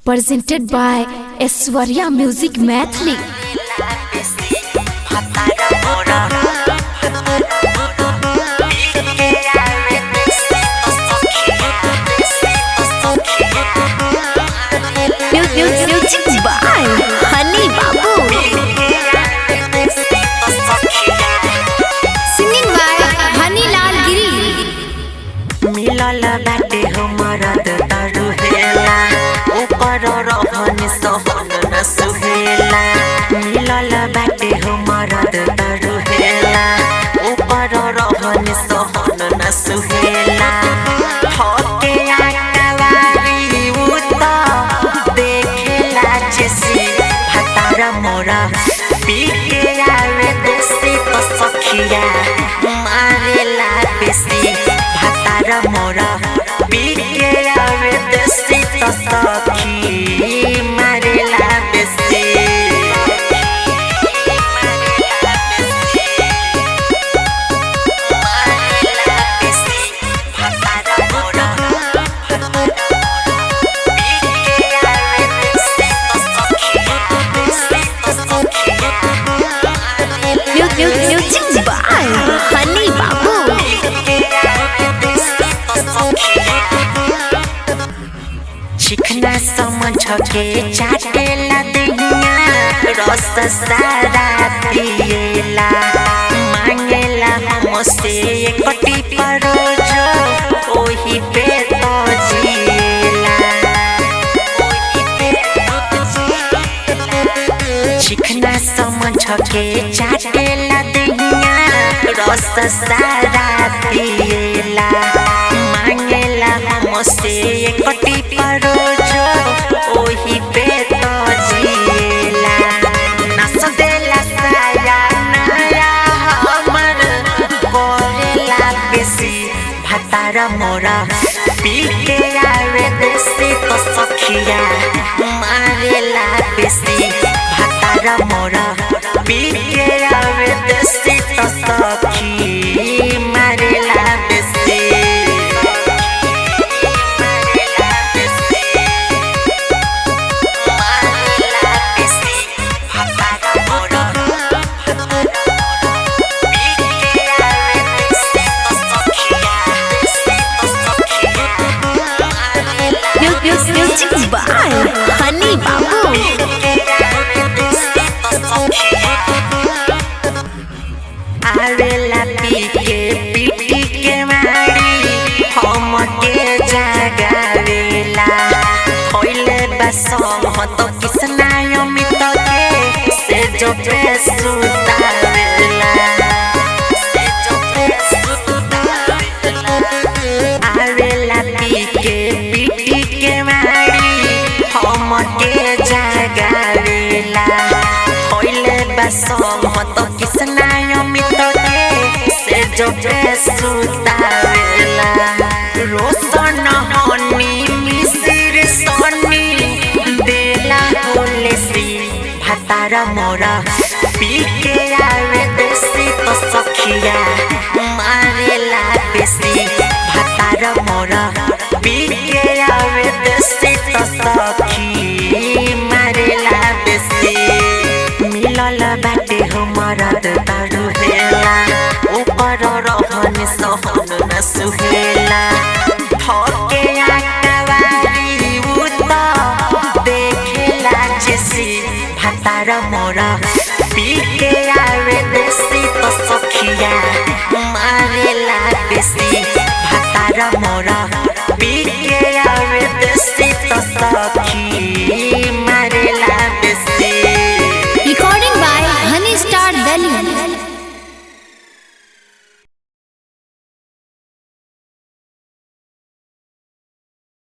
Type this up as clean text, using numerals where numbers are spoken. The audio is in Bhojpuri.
Presented by Aishwarya Music Maithili. Music by Honey Babu. Singing by Honey Lal Giri. मिलल बाटे हमर तरुहेला ओकर रहन सहन न सुहेला। मिलल बाटे हमर तरुहेला ओकर रहन सहन न सुहेला। थके आटवारी उ त देखेला जेसी भातार मोरा पी के आवे देसी त सखिया मारेला बेसी। भातार मोरा पी के आवे देसी त सखी मारेला बेसी। Music by Honey Babu. चिकना समझ के चाटेला दहिया रस सारा पिएला। मांगेला हमसे एकटी परोज ओही पे तो जिएला। ओही पे तो जिएला। चिकना समझ के चाटेला दहिया रस सारा पिएला। मांगेला हमसे एकटी परोज ओही पे तो जिएला। नस देला साया नया हमर करेला बेसी। भातार मोरा पी के आवे देसी त सखिया मारेला बेसी। भातार मोरा पी के आवे देसी त सखी मारेला बेसी। Music by Honey Babu. आवेला पी के पीटी के मारी हम के जगावेला। होइले बसम तो किसना अमित के से जो पे सुतावेला। से जो पे सुतावेला। आवेला पी के पीटी के मारी हम के जगावेला। होइले बसम तो किसना अमित के से जो पे सुतावेला। रोशन हनी मिसिर सनी देला होले सी। भातार मोरा पी के आवे देसी त सखिया मारेला बेसी। भातार मोरा पी के आवे देसी त सखी मारेला बेसी। मिलल बाटे हमर तरुहेला ओकर रहन सहन न सुहेला। थके आटवारी उ त देखेला जेसी। भातार मोरा पी के आवे देसी त सखिया मारेला बेसी। भातार मोरा पी के आवे देसी त सखी।